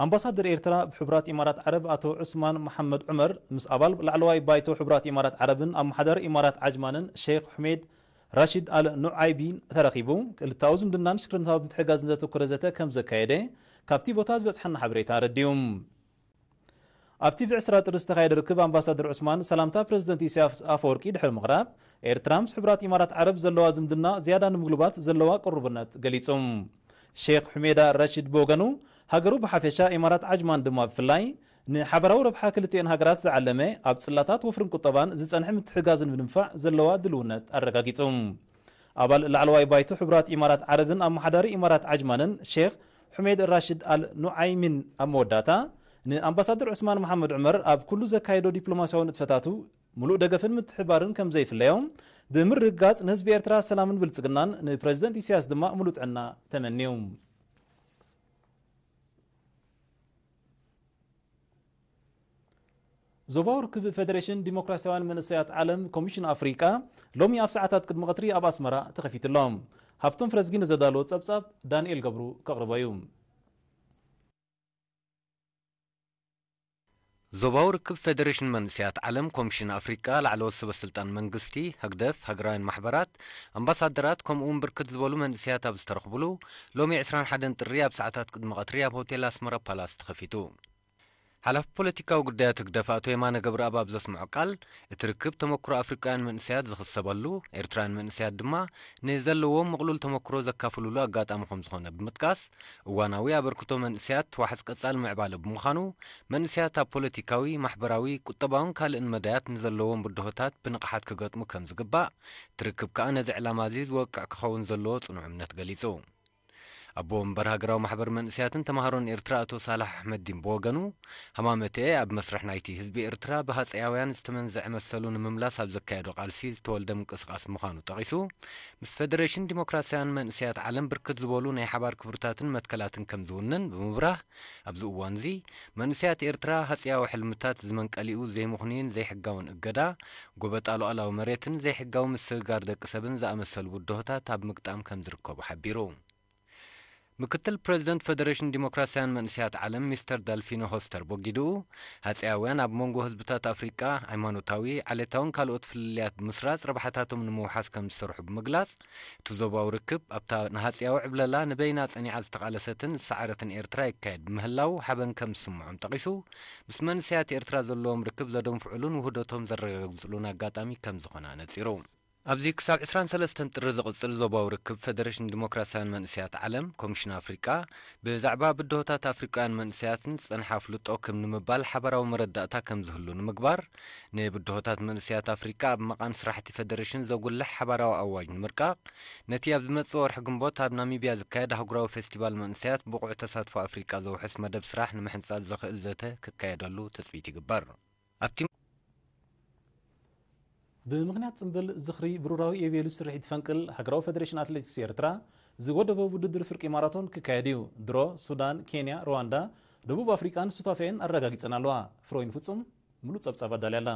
ኣምባሳደር ኤርትራ ብሕቡራት ኢማራት ዓረብ ኣቶ ዑስማን መሓመድ ዑመር ምስ ኣባል ላዕለዋይ ባይቶ ሕቡራት ኢማራት ዓረብን ኣመሓዳሪ ኢማራት ዓጅማንን ሼኽ ሑሜድ ራሺድ ኣል ኑዓይቢን ተረኺቡ፣ ክልተኣዊ ዝምድናን ሽክርነታዊ ምትሕግጋዝን ዘተኮረ ዘተ ከም ዘካየደ ካብቲ ቦታ ዝበጽሐና ሓበሬታ ኣረዲኡ። ኣብ ቲቪ ዕስራ ጥሪ ዝተኻየደ ርክብ ኣምባሳደር ዑስማን ሰላምታ ፕረዚደንት ኢሳያስ ኣፈወርቂ ድሕሪ ምቕራብ፣ ኤርትራ ምስ ሕቡራት ኢማራት ዓረብ ዘለዋ ዝምድና ዝያዳ ንምጉልባት ዘለዋ ቅሩብነት ገሊጹ። ሼኽ ሑሜዳ ረሺድ ብወገኑ፣ ሃገሩ ብሓፈሻ፣ ኢማራት ዓጅማን ድማ ብፍላይ፣ ንሓበራዊ ረብሓ ክልቲኤን ሃገራት ዝዓለመ፣ ኣብ ጽላታት ወፍርን ቁጠባን ዝጸንሐ ምትሕግጋዝ ንምድንፋዕ ዘለዋ ድልውነት ኣረጋጊጹ። ኣባል ላዕለዋይ ባይቶ ሕቡራት ኢማራት ዓረብን ኣመሓዳሪ ኢማራት ዓጅማንን ሼኽ ሑሜድ ራሽድ ኣል ኑዓይሚን ኣብ መወዳእታ፣ ንኣምባሳደር ዑስማን መሓመድ ዑመር ኣብ ኩሉ ዘካየዶ ዲፕሎማስያዊ ንጥፈታቱ ምሉእ ደገፍን ምትሕብባርን ከም ዘይፍለዮ ብምርግጋጽ፣ ንህዝቢ ኤርትራ ሰላምን ብልጽግናን፣ ንፕረዚደንት ኢሳያስ ድማ ምሉእ ጥዕና ተመንዩ። ዞባዊ ርክብ ፌደሬሽን ዲሞክራሲያውያን መንእሰያት ዓለም ኮሚሽን ኣፍሪቃ ሎሚ ኣብ ሰዓታት ቅድሚ ቀትሪ ኣብ ኣስመራ ተኸፊቱ ኣሎ። ሃብቶም ፍረዝጊ ንዘዳለዎ ጸብጻብ ዳንኤል ገብሩ ከቕርቦ እዩ። ዞባዊ ርክብ ፌደሬሽን መንእሰያት ዓለም ኮሚሽን ኣፍሪቃ ላዕለዎት ሰበ ስልጣን መንግስቲ፣ ህግደፍ፣ ሃገራውያን ማሕበራት፣ ኣምባሳደራት፣ ከምኡ እውን ብርክት ዝበሉ መንእሰያት ኣብ ዝተረኽብሉ ሎሚ ዕስራን ሓደን ጥሪ ኣብ ሰዓታት ቅድሚ ቀትሪ ኣብ ሆቴል ኣስመራ ፓላስ ተኸፊቱ። ሓላፊ ፖለቲካዊ ጉዳያት ህግደፍ ኣቶ የማነ ገብረኣብ ኣብ ዘስምዖ ቃል፣ እቲ ርክብ ተመክሮ ኣፍሪቃውያን መንእሰያት ዝኽሰበሉ፣ ኤርትራውያን መንእሰያት ድማ ንዘለዎም ምቕሉል ተመክሮ ዘካፍሉሉ ኣጋጣሚ ከም ዝኾነ ብምጥቃስ፣ እዋናዊ ኣበርክቶ መንእሰያት ዋሕስ ቀጻሊ ምዕባለ ብምዃኑ፣ መንእሰያት ኣብ ፖለቲካዊ፣ ማሕበራዊ፣ ቁጠባውን ካልእን መዳያት ንዘለዎም ብድሆታት ብንቕሓት ክገጥሙ ከም ዝግባእ፣ እቲ ርክብ ከኣ ነዚ ዕላማ እዚ ዝወቅዕ ክኸውን ዘለዎ ጽኑዕ እምነት ገሊጹ። ኣቦ ወንበር ሃገራዊ ማሕበር መንእሰያትን ተማሃሮን ኤርትራ ኣቶ ሳላሕ ኣሕመዲን ብወገኑ፣ ሃማመተኤ ኣብ መስርሕ ናይቲ ህዝቢ ኤርትራ ብሃጸያውያን ዝተመንዘዐ መሰሉ ንምምላስ ኣብ ዘካየዶ ቃልሲ ዝተወልደ ምንቅስቓስ ምዃኑ ጠቒሱ፣ ምስ ፌደሬሽን ዲሞክራስያን መንእሰያት ዓለም ብርክት ዝበሉ ናይ ሓባር ክብርታትን መትከላትን ከም ዝውንን ብምብራህ፣ ኣብዚ እዋንዚ መንእሰያት ኤርትራ ሃጸያዊ ሕልምታት ዝመንቀሊኡ ዘይምኽኑይን ዘይሕጋውን እገዳ፣ ጎበጣ ሉዓላዊ መሬትን ዘይሕጋዊ ምስግጋር ደቂ ሰብን ዝኣመሰሉ ብድሆታት ኣብ ምግጣም ከም ዝርከቡ ሓቢሩ። ምክትል ፕረዚደንት ፈደሬሽን ዲሞክራስያን መንእሰያት ዓለም ሚስተር ዳልፊኖ ሆስተር በጊድኡ፣ ሃጸያውያን ኣብ መንጎ ህዝብታት ኣፍሪቃ ሃይማኖታዊ፣ ዓሌታውን ካልኦት ፍልልያት ብምስራጽ ረብሓታቶም ንምውሓስ ከም ዝሰርሑ ብምግላጽ፣ እቲ ዞባዊ ርክብ ኣብታ ንሃጸያዊ ዕብለላ ንበይና ጸኒዓ ዝተቓለሰትን ዝሰዓረትን ኤርትራ ይካየድ ብምህላዉ ሓበን ከም ዝስምዖም ጠቒሱ፣ ምስ መንእሰያት ኤርትራ ዘለዎም ርክብ ዘደንፍዑሉን ውህደቶም ዘረጋግጽሉን ኣጋጣሚ ከም ዝኾነ ኣነጺሩ። ኣብዚ ክሳብ ዕስራን ሰለስተን ጥሪ ዝቕጽል ዞባዊ ርክብ ፈደሬሽን ዲሞክራስያውያን መንእሰያት ዓለም፣ ኮሚሽን ኣፍሪቃ፣ ብዛዕባ ብድሆታት ኣፍሪቃውያን መንእሰያትን ዝጸንሓ ኣፍልጦ ክብ ንምባል ሓባራዊ መረዳእታ ከም ዝህሉ ንምግባር፣ ንብድሆታት መንእሰያት ኣፍሪቃ ኣብ መቓን ስራሕቲ ፈደሬሽን ዘጉልሕ ሓባራዊ ኣዋጅ ንምርቃቕ፣ ነቲ ኣብ ዝመጽእ ወርሒ ግንቦት ኣብ ናሚብያ ዝካየድ ኣህጉራዊ ፌስቲቫል መንእሰያት ብቑዕ ተሳትፎ ኣፍሪቃ ዘውሕስ መደብ ስራሕ ንምሕንጻጽ ዘኽእል ዘተ ክካየደሉ ትጽቢት ይግበር። ኣብቲ ብምኽንያት ጽምብል ዝኽሪ ብሩራዊ ኢዮቤልዩ ስርሒት ፈንቅል፣ ሃገራዊ ፈደሬሽን ኣትሌቲክስ ኤርትራ ዝወደቦ ውድድር ፍርቂ ማራቶን ክካየድ እዩ። ድሮ ሱዳን፣ ኬንያ፣ ሩዋንዳ፣ ደቡብ ኣፍሪቃን ሱታፌን ኣረጋጊጸን ኣለዋ። ፍሮይን ፍጹም ምሉእ ጸብጻብ ኣዳልያ ኣላ።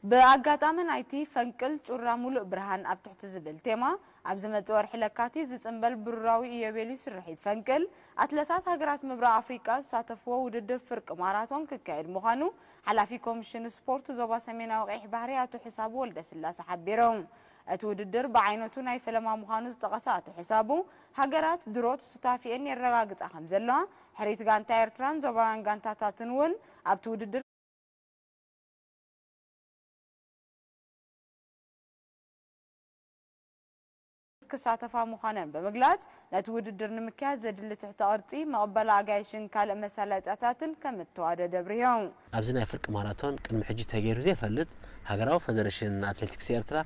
ብኣጋጣሚ ናይቲ ፈንቅል ጩራ ሙሉእ ብርሃን ኣብ ትሕቲ ዝብል ቴማ፣ ኣብ ዝመጽእ ወርሒ ለካቲት ዝጽንበል ብሩራዊ ኢዮቤልዩ ስርሒት ፈንቅል፣ ኣትለታት ሃገራት ምብራቕ ኣፍሪቃ ዝሳተፍዎ ውድድር ፍርቂ ማራቶን ክካየድ ምዃኑ፣ ሓላፊ ኮሚሽን ስፖርት ዞባ ሰሜናዊ ቀይሕ ባሕሪ ኣቶ ሕሳቡ ወልደስላሴ ሓቢሮም። እቲ ውድድር ብዓይነቱ ናይ ፈለማ ምዃኑ ዝጠቐሰ ኣቶ ሕሳቡ፣ ሃገራት ድሮ ትሱታፊኤን የረጋግጻ ከም ዘለዋ፣ ሕሪት ጋንታ ኤርትራን ዞባውያን ጋንታታትን እውን ኣብቲ ውድድር ክሳተፋ ምዃነን ብምግላጽ፣ ነቲ ውድድር ንምክያድ ዘድሊ ትሕተ ቅርጺ፣ መቐበሊ ኣጋይሽን ካልእ መሳለጥያታትን ከም እተዋደደ ኣብሪሆም። ኣብዚ ናይ ፍርቂ ማራቶን ቅድሚ ሕጂ ተገይሩ ዘይፈልጥ፣ ሃገራዊ ፈደረሽን ኣትሌቲክስ ኤርትራ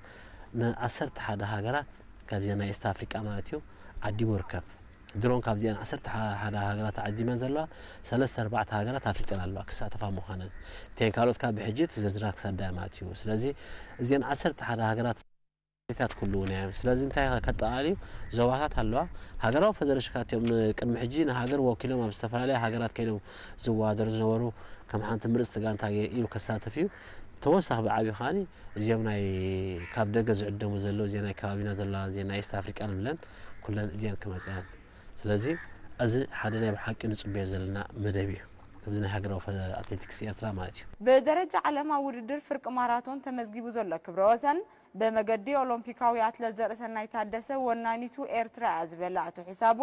ንዓሰርተ ሓደ ሃገራት ካብዚኣ ናይ ኢስት ኣፍሪቃ ማለት እዩ ዓዲሙ ይርከብ። ድሮን ካብዚኣን ዓሰርተ ሓደ ሃገራት ተዓዲመን ዘለዋ፣ ሰለስተ ኣርባዕተ ሃገራት ኣፍሊጠን ኣለዋ ክሳተፋ ምዃነን። እተን ካልኦት ካብ ብሕጂ እቲ ዝርዝራት ክሳዳ ማለት እዩ። ስለዚ እዚአን ዓሰርተ ሓደ ሃገራት ታት ኩሉ እውን እዮም። ስለዚ እንታይ ከጠቓልዩ ዞባታት ኣለዋ። ሃገራዊ ፈደረሽን ካትዮም ንቅድሚ ሕጂ ንሃገር ወኪሎም ኣብ ዝተፈላለያ ሃገራት ከይዶም ዝወዳደሩ ዝነበሩ ከም ሓንቲ ምርፅቲ ጋንታ ኢሉ ከሳትፍ እዩ። ተወሳኺ ብዓብዩ ከዓኒ እዚኦም ናይ ካብ ደገ ዝዕደሙ ዘለዉ እዚኣ ናይ ከባቢና ዘለዋ እዚኣ ናይ ኢስት ኣፍሪቃ ንብለን ኩለን እዚኣን ክመፅኣን። ስለዚ እዚ ሓደ ናይ ብሓቂ ንፅበዮ ዘለና መደብ እዩ፣ ከምዚ ናይ ሃገራዊ ፈ- ኣትሌቲክስ ኤርትራ ማለት እዩ። ብደረጃ ዓለም ኣብ ውድድር ፍርቂ ማራቶን ተመዝጊቡ ዘሎ ክብረ ወሰን ብመገዲ ኦሎምፒካዊ ኣትለት ዘርእሰናይ ታደሰ ወናኒቱ ኤርትራ እያ ዝበለ ኣቶ ሕሳቡ፣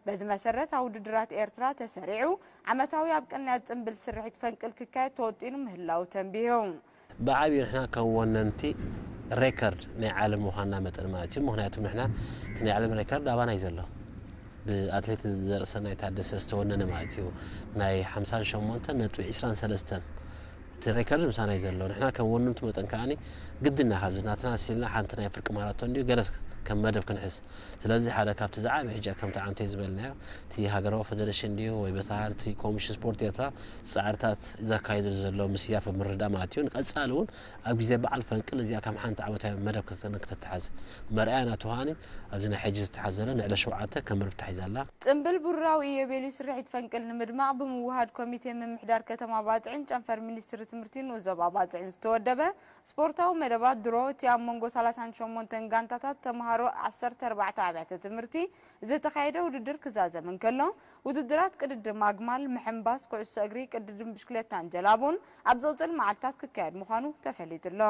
በዚ መሰረት ኣብ ውድድራት ኤርትራ ተሰሪዑ ዓመታዊ ኣብ ቅንያት ጽምብል ስርሒት ፈንቅል ክካየድ ተወጢኑ ምህላው ተንቢሁ። ብዓብዩ ንሕና ከም ወነንቲ ሬከርድ ናይ ዓለም ምዃንና መጠን ማለት እዩ። ምኽንያቱ ንሕና እቲ ናይ ዓለም ሬከርድ ኣባና እዩ ዘሎ፣ ብኣትሌት ዘርእሰናይ ታደሰ ዝተወነነ ማለት እዩ። ናይ ሓምሳን ሸሞንተን ነጥቢ ዒስራን ሰለስተን እቲ ሬከርድ ምሳና እዩ ዘሎ። ንሕና ከም ወነንቲ መጠን ከዓኒ ግድና ካብዚ ናትና ሲልና ሓንቲ ናይ ፍርቂ ማራቶን ድዩ ገለስ ከም መደብ ክንሕዝ። ስለዚ ሓደ ካብቲ ዝዓበየ ሕጂ ከምቲ ዓንተ ዝበልናዮ እቲ ሃገራዊ ፌደሬሽን ድዩ ወይ በታ እቲ ኮሚሽን ስፖርት ኤርትራ ጻዕርታት ዘካይዱ ዘሎ ምስያፍ ብምርዳእ ማለት እዩ። ንቀጻሊ እውን ኣብ ግዜ በዓል ፈንቅል እዚኣ ከም ሓንቲ ዓመታዊ መደብ ክተ- ንክተተሓዝ መርኣያ ናቱ ከዓኒ ኣብዚ ናይ ሕጂ ዝተሓዘለ ንዕለ ሸውዓተ ከም መርብ ተታሒዛ ኣላ። ጽምብል ቡራዊ ኢዮቤልዩ ስርሒት ፈንቅል ንምድማቕ ብምውሃድ ኮሚቴ ምምሕዳር ከተማ ባጽዕን ጨንፈር ሚኒስትሪ ትምህርቲ ንኡስ ዞባ ባጽዕን ዝተወደበ ስፖርታዊ መደባት ድሮ እቲ ኣብ መንጎ ሰላሳን ሸሞንተን ጋንታታት ተምሃሮ ዓሰርተ ኣርባዕተ ኣብያተ ትምህርቲ ዝተኻየደ ውድድር ክዛዘም እንከሎ፣ ውድድራት ቅድድም ኣግማል፣ ምሕንባስ፣ ኩዕሶ እግሪ፣ ቅድድም ብሽክሌታን ጀላቡን ኣብ ዝቕጽል መዓልታት ክካየድ ምዃኑ ተፈሊጡ ኣሎ።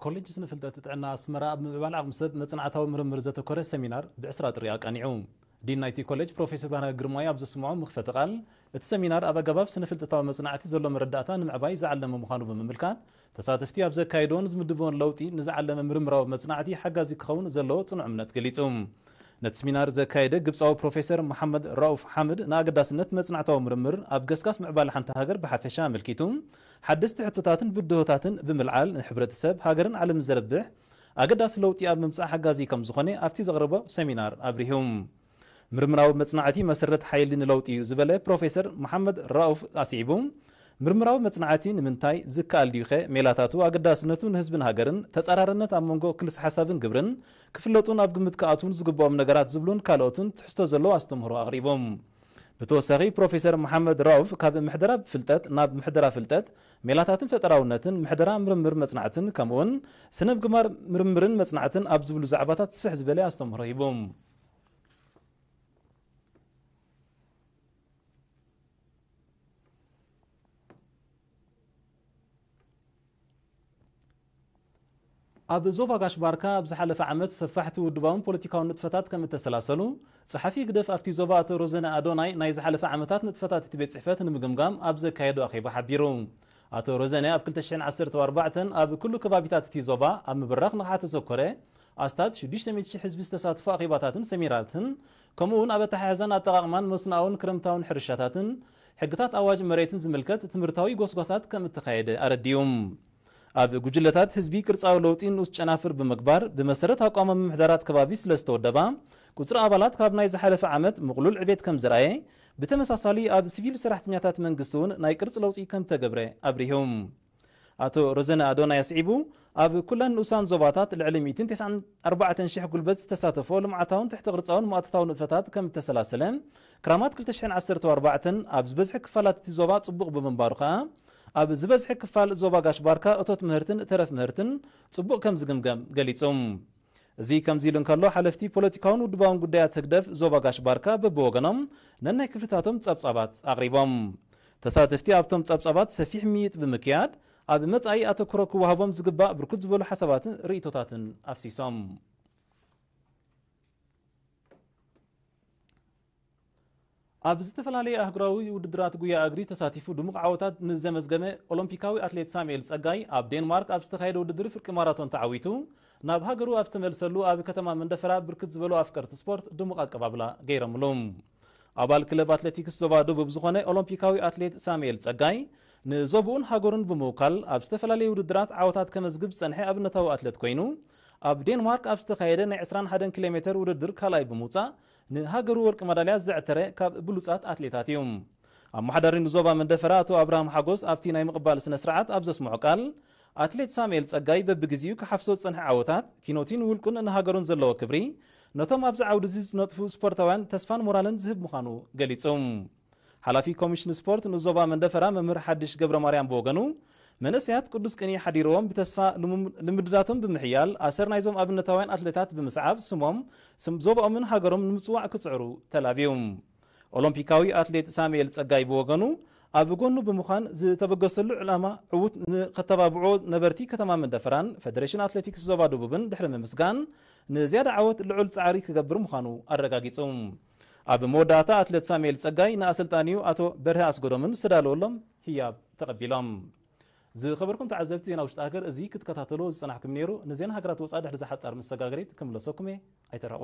ኮሌጅ ስነ ፍልጠት ጥዕና ኣስመራ ኣብ ምምዕባል ዓቕሚ ሰብ መጽናዕታዊ ምርምር ዘተኮረ ሰሚናር ብ ዕስራ ጥሪ ኣቃኒዑ። ዲን ናይቲ ኮሌጅ ፕሮፌሰር ባህና ግርማይ ኣብ ዘስምዖ መኽፈቲ ቃል፣ እቲ ሰሚናር ኣብ ኣገባብ ስነ ፍልጠታዊ መጽናዕቲ ዘሎ መረዳእታ ንምዕባይ ዝዓለመ ምዃኑ ብምምልካት፣ ተሳተፍቲ ኣብ ዘካየድዎን ዝምድብዎን ለውጢ ንዝዓለመ ምርምራዊ መጽናዕቲ ሓጋዚ ክኸውን ዘለዎ ጽኑዕ እምነት ገሊጹ። ነቲ ስሚናር ዘካየደ ግብጻዊ ፕሮፌሰር መሓመድ ራኡፍ ሓምድ ንኣገዳስነት መጽናዕታዊ ምርምር ኣብ ገስጋስ ምዕባለ ሓንቲ ሃገር ብሓፈሻ ኣመልኪቱ፣ ሓደስቲ ሕቶታትን ብድሆታትን ብምልዓል ንሕብረተሰብ፣ ሃገርን ዓለምን ዘርብሕ ኣገዳሲ ለውጢ ኣብ ምምጻእ ሓጋዚ ከም ዝኾነ ኣብቲ ዘቕረቦ ሰሚናር ኣብሪሁ። ምርምራዊ መጽናዕቲ መሰረት ሓይሊ ንለውጢ እዩ ዝበለ ፕሮፌሰር መሓመድ ራኡፍ ኣስዒቡ፣ ምርምራዊ መጽናዕቲ ንምንታይ ዝከኣል ድዩኸ ሜላታቱ ኣገዳስነቱ ንህዝብን ሃገርን ተጻራርነት ኣብ መንጎ ክልስ ሓሳብን ግብርን ክፍለጡን ኣብ ግምት ክኣትዉን ዝግብኦም ነገራት ዝብሉን ካልኦትን ትሕዝቶ ዘለዎ ኣስተምህሮ ኣቕሪቦም። ብተወሳኺ ፕሮፌሰር መሓመድ ራኡፍ ካብ ምሕደራ ፍልጠት ናብ ምሕደራ ፍልጠት ሜላታትን ፈጠራውነትን ምሕደራ ምርምር መጽናዕትን ከምኡውን ስነ ምግባር ምርምርን መጽናዕትን ኣብ ዝብሉ ዛዕባታት ስፍሕ ዝበለ ኣስተምህሮ ሂቦም። ኣብ ዞባ ጋሽ ባርካ ኣብ ዝሓለፈ ዓመት ሰፋሕቲ ውድባውን ፖለቲካውን ንጥፈታት ከም እተሰላሰሉ ጸሓፊ ህግደፍ ኣብቲ ዞባ ኣቶ ሮዘነ ኣዶናይ ናይ ዝሓለፈ ዓመታት ንጥፈታት እቲ ቤት ጽሕፈት ንምግምጋም ኣብ ዘካየዶ ኣኼባ ሓቢሩ። ኣቶ ሮዘነ ኣብ ክልተ ሽሕን ዓሰርተ ኣርባዕተን ኣብ ኩሉ ከባቢታት እቲ ዞባ ኣብ ምብራኽ ንቕሓት ዘተኮረ ኣስታት ሽዱሽተ ሚእቲ ሺሕ ህዝቢ ዝተሳትፎ ኣኼባታትን ሰሚናራትን ከምኡ እውን ኣብ ኣተሓሕዛን ኣጠቓቕማን መስኖኣውን ክረምታውን ሕርሻታትን ሕግታት ኣዋጅ መሬትን ዝምልከት ትምህርታዊ ጎስጓሳት ከም እተኻየደ ኣረዲኡ። ኣብ ጉጅለታት ህዝቢ ቅርጻዊ ለውጢ ንኡስ ጨናፍር ብምግባር ብመሰረት ኣቋም ምምሕዳራት ከባቢ ስለ ዝተወደባ ቁጽሪ ኣባላት ካብ ናይ ዝሓለፈ ዓመት ምቕሉል ዕቤት ከም ዘርኣየ፣ ብተመሳሳሊ ኣብ ሲቪል ሰራሕተኛታት መንግስቲ እውን ናይ ቅርጺ ለውጢ ከም ተገብረ ኣብሪሁ። ኣቶ ረዘነ ኣዶናይ ኣስዒቡ፣ ኣብ ኩለን ንኡሳን ዞባታት ልዕሊ ሚእትን ተስዓን ኣርባዕተን ሽሕ ጉልበት ዝተሳተፎ ልምዓታውን ትሕቲ ቅርጻውን ማእቶታዊ ንጥፈታት ከም እተሰላሰለ፣ ክራማት ክልተ ሽሕን ዓሰርተ ኣርባዕተን ኣብ ዝበዝሐ ክፋላት እቲ ዞባ ጽቡቕ ብምንባሩ ከኣ፣ ኣብ ዝበዝሐ ክፋል ዞባ ጋሽ ባርካ እቶት ምህርትን ተረፍ ምህርትን ጽቡቕ ከም ዝግምገም ገሊጹ። እዚ ከምዚ ኢሉ እንከሎ፣ ሓለፍቲ ፖለቲካውን ውድባውን ጉዳያት ህግደፍ ዞባ ጋሽ ባርካ በብወገኖም ነናይ ክፍልታቶም ጸብጻባት ኣቕሪቦም። ተሳተፍቲ ኣብቶም ጸብጻባት ሰፊሕ ምይይጥ ብምክያድ፣ ኣብ መጻኢ ኣተኩሮ ክወሃቦም ዝግባእ ብርክት ዝበሉ ሓሳባትን ርእይቶታትን ኣፍሲሶም። ኣብ ዝተፈላለየ ኣህጉራዊ ውድድራት ጉያ እግሪ ተሳቲፉ ድሙቕ ዓወታት ንዘመዝገመ ኦሎምፒካዊ ኣትሌት ሳሙኤል ጸጋይ ኣብ ዴንማርክ ኣብ ዝተኻየደ ውድድር ፍርቂ ማራቶን ተዓዊቱ ናብ ሃገሩ ኣብ ዝተመልሰሉ ኣብ ከተማ መንደፈራ ብርክት ዝበሉ ኣፍቀርቲ ስፖርት ድሙቕ ኣቀባብላ ገይሮምሉ። ኣባል ክለብ ኣትሌቲክስ ዞባ ደቡብ ዝኾነ ኦሎምፒካዊ ኣትሌት ሳሙኤል ጸጋይ ንዞብኡን ሃገሩን ብምውካል ኣብ ዝተፈላለየ ውድድራት ዓወታት ከመዝግብ ዝጸንሐ ኣብነታዊ ኣትሌት ኮይኑ ኣብ ዴንማርክ ኣብ ዝተኻየደ ናይ ዕስራን ሓደን ኪሎ ሜተር ውድድር ካልኣይ ብምውጻእ ንሃገሩ ወርቂ መዳልያ ዘዕተረ ካብ ብሉጻት ኣትሌታት እዩ። ኣመሓዳሪ ንዞባ መንደፈራ ኣቶ ኣብርሃም ሓጎስ ኣብቲ ናይ ምቕባል ስነ ስርዓት ኣብ ዘስምዖ ቃል ኣትሌት ሳሙኤል ጸጋይ በብግዜኡ ክሓፍሶ ዝጸንሐ ዓወታት ኪኖቲን ውልቁን ንሃገሩን ዘለዎ ክብሪ ነቶም ኣብዚ ዓውዲ እዚ ዝነጥፉ ስፖርታውያን ተስፋን ሞራልን ዝህብ ምዃኑ ገሊጹ። ሓላፊ ኮሚሽን ስፖርት ንዞባ መንደፈራ መምህር ሓድሽ ገብረ ማርያም ብወገኑ መንእሰያት ቅዱስ ቅኔ ሓዲርዎም ብተስፋ ልምድዳቶም ብምሕያል ኣሰር ናይዞም ኣብነታውያን ኣትሌታት ብምስዓብ ስሞም፣ ስም ዞባኦምን ሃገሮም ንምጽዋዕ ክጽዕሩ ተላብዩ። ኦሎምፒካዊ ኣትሌት ሳሙኤል ጸጋይ ብወገኑ ኣብ ጎኑ ብምዃን ዝተበገሰሉ ዕላማ ዕዉት ንኸተባብዖ ነበርቲ ከተማ መንደፈራን ፌደሬሽን ኣትሌቲክስ ዞባ ደቡብን ድሕሪ ምምስጋን ንዝያዳ ዓወት ልዑል ጻዕሪ ክገብር ምዃኑ ኣረጋጊጹ። ኣብ መወዳእታ ኣትሌት ሳሙኤል ጸጋይ ንኣሰልጣኒኡ ኣቶ በርሀ ኣስገዶምን ዝተዳለወሎም ህያብ ተቐቢሎም። ዝኸበርኩም ተዓዘብቲ ዜና ውሽጢ ሃገር እዚ ክትከታተልዎ ዝጸናሕኩም ነይሩ። ንዜና ሃገራት ወጻኢ ድሕሪ ዝሓጻር መሰጋገሪት ክምለሰኩም እየ። ኣይተራቑ።